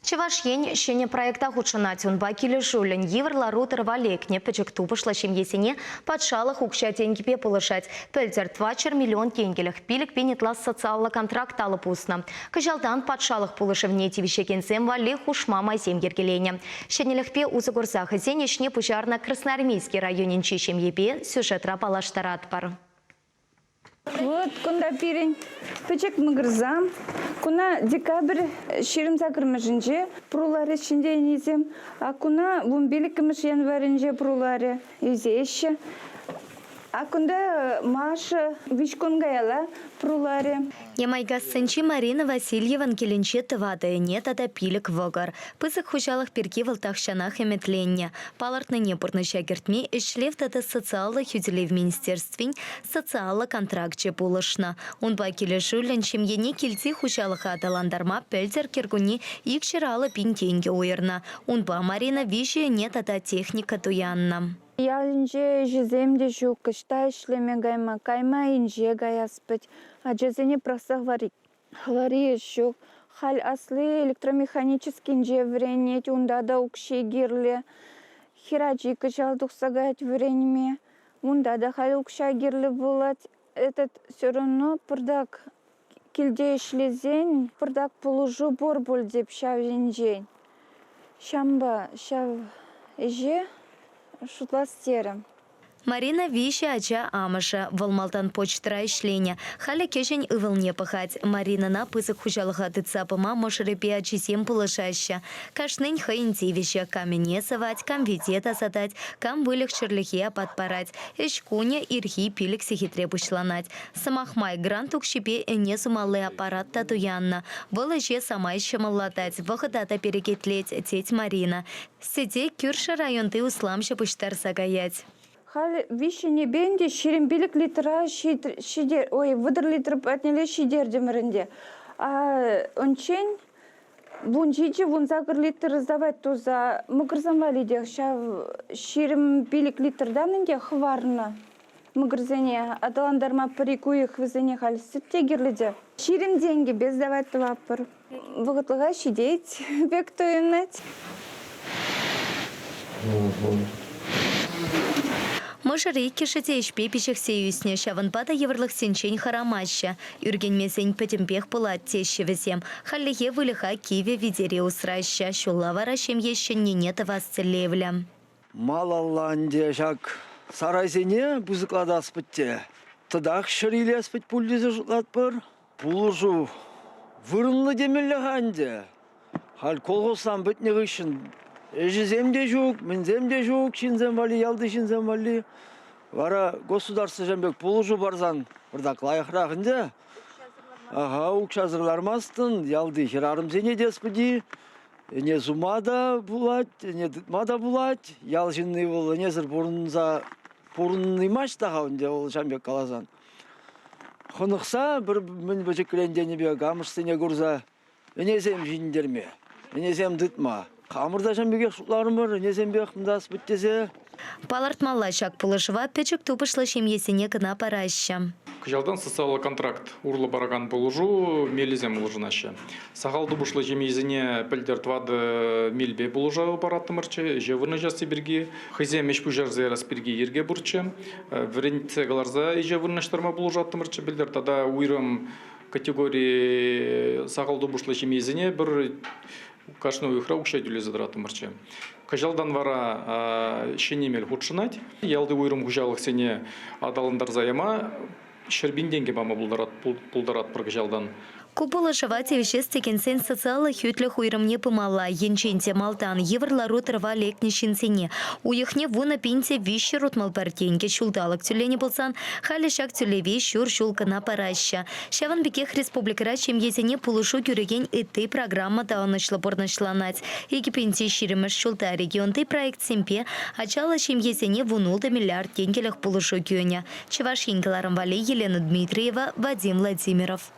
Чӑваш Ен ҫӗнӗ проекта хутшӑнать. Унпа килӗшӳллӗн йывӑр лару-тӑрӑва лекнӗ пӗчӗк тупӑшлӑ ҫемьесене патшалӑх укҫа-тенкӗпе пулӑшать. Пӗлтӗр 400 миллион тенкӗлӗх 5000 ытла социаллӑ контракт алӑ пуснӑ. Кӑҫалтан патшалӑх пулӑшӑвне тивӗҫекенсем валли хушма майсем йӗркеленӗ. Ҫӗнӗлӗхпе усӑ курса хӑйсен ӗҫне пуҫарнӑ Красноармейски районӗнчи ҫемьепе сюжетра паллаштаратпӑр. Вот кунта пирӗн пӗчӗк мӑкӑрсам. Куна декабрь 28-мӗшӗнче пруларӗҫ ҫӗнтернисем, а куна 15-мӗш январӗнче пруларӗ ӳсеҫҫӗ. А кунта Маша виҫ кун каялла пруларӗ. Ямайкассинчи Марина Васильеван килӗнче тӑватӑ ӗне тата пилӗк вӑкӑр. Пысӑк хуҫалӑх пирки вӑл тахҫанах ӗмӗтленнӗ. Палӑртнине пурнӑҫа кӗртме Ӗҫлев тата социаллӑ хӳтӗлев министерствин социаллӑ контракчӗ пулӑшнӑ. Унпа килӗшӳллӗн ҫемьене килти хуҫалӑха аталантарма пӗлтӗр кӗркунне 250 пин тенкӗ уйӑрнӑ. Унпа Марина виҫӗ ӗне тата техника туяннӑ. Ялӗнче ӗҫӗсем те ҫук, ӑҫта ӗҫлеме кайма, кайма инҫе каяс пӗт. Ачасене пӑрахса хӑварас ҫук. Халь асли электромеханическинче вӗренет, унта та укҫи кирлӗ. Хӗрачи кӑҫал тухса каять вӗренме, унта та халь укҫа кирлӗ пулать. Этот все равно пӑртак килте ӗҫлесен пӑртак пулӑшу пур пуль теп ҫав енчен. Ҫавӑнпа ҫав ӗҫе шутлас терӗм. Марина виҫӗ ача амӑшӗ. Вӑл малтан почтӑра ӗҫленӗ. Халӗ кӗҫӗн ывӑлне пӑхать. Маринӑна пысӑк хуҫалӑха тытса пыма мӑшӑрӗпе ачисем пулӑшаҫҫӗ. Кашнин хӑйӗн тивӗҫӗ. Кам ӗне сӑвать, кам вите тасатать, кам выльӑх-чӗрлӗхе апат парать. Ӗҫ кунӗ ирхи пилӗк сехетре пуҫланать. Сӑмах май, грант укҫипе ӗне сумалли аппарат та туяннӑ. Вӑл ӗҫе самай ҫӑмӑллатать, вӑхӑта та перекетлет, тет Марина. Сӗте кӳршӗ районти усламҫӑ пуҫтарса каять. Халь виҫҫӗнӗпе ӗнтӗ 25 литра ҫитер, ой, 30 литр патнелле ҫитертӗмӗр ӗнтӗ. А унччен 17-18 литр сдавать туса мӑкӑрсан валли те ҫав 25 литртан ӗнтӗ хӑварнӑ мӑкӑрсене аталантарма пӗр-ик уйӑх вӗсене халь сӗт те кирлӗ те. 20 тенкӗпе сдавать тӑватпӑр. Вӑхӑтлӑха ҫитет пек туйӑнать. Мӑшӑр иккӗшӗ те ӗҫпе пиҫӗхсе ӳснӗ, ҫавӑнпа та йывӑрлӑхсенчен хӑрамаҫҫӗ. Ӳркенмесен пӗтӗмпех пулать, теҫҫӗ вӗсем. Хальлӗхе выльӑха кивӗ витере усраҫҫӗ, ҫулла вара ҫемье ҫӗннине тӑвас тӗллевлӗ. Малалла ӗнтӗ ҫак сарайсене пысӑклатас пӗтте тӑтах ҫӗр илес пӗт пуль тесе шутлатпӑр. Пулӑшу вырӑнлӑ темелле-ха ӗнтӗ. Халь колхозсем пӗтнӗ хыҫҫӑн ӗҫӗсем те ҫук, мӗнсем те ҫук ҫынсем валли, ялти ҫынсем валли. Вара государствӑсем пек пулӑшу парсан пӑртак лайӑхрах ӗнтӗ. Ага, укҫасӑр лармастӑн, ялти хӗрарӑмсене те спӗти. Ӗне сума та пулать, ӗне тытма та пулать. Ял ҫынни вӑл ӗнесӗр пурӑнса пурӑнаймасть та-ха ӗнтӗ вӑл ҫавӑн пек каласан. Хӑнӑхса пӗр мӗн пӗчӗкрен тенӗ пек амӑшсене курса ӗнесем ҫитӗнтерме, ӗнесем тытма. Хамӑр та ҫавӑн пекех шутларӑмӑр, ӗнесемпех мӑнтас пӗт тесе. Палӑртмалла, ҫак пулӑшӑва пӗчӗк тупӑшлӑ ҫемьесене кӑна параҫҫӗ. Кӑҫалтан социаллӑ контракт урлӑ паракан пулӑшу мелӗсем улшӑнаҫҫӗ. Сахал тупӑшлӑ ҫемьесене пӗлтӗр тӑватӑ мелпе пулӑшу параттӑмӑрччӗ, ӗҫе вырнаҫасси пирки. Хӑйсем ӗҫ пуҫарса ярас пирки йӗрке пурччӗ. Вӗрентсе кӑларса ӗҫе вырнаҫтарма пулӑшаттӑмӑрччӗ пӗлтӗр тата уйрӑм категори сахал тупӑшлӑ ҫемьесене пӗр кашни уйӑхра укҫа тӳлесе тӑраттӑмӑрччӗ. Кӑҫалтан вара ҫӗнӗ мел хутшӑнать. Ялти уйрӑм хуҫалӑхсене аталантарса яма 100 000 тенкӗ пама пултаратпӑр кӑҫалтан. Ку пулӑшӑва тивӗҫес текенсен социаллӑ хӳтлӗх уйрӑмне пымалла. Енчен те малтан йывӑр лару-тӑрӑва лекнӗ ҫынсене уйӑхне 10 000 те 361 тенкӗ ҫулталӑк тӳленӗ пулсан, халӗ ҫак тӳлеве ҫур ҫул кӑна параҫҫӗ. Ҫавӑн пекех республикӑра ҫемьесене пулӑшу кӳрекен ытти программа та ӑнӑҫлӑ пурнӑҫланать. 2020-мӗш ҫулта регионти проектсемпе ачаллӑ ҫемьесене 16 миллиард тенкӗлӗх пулӑшу кӳнӗ. Чӑваш Ен кӑларӑм валли Елена Дмитриева, Вадим Владимиров.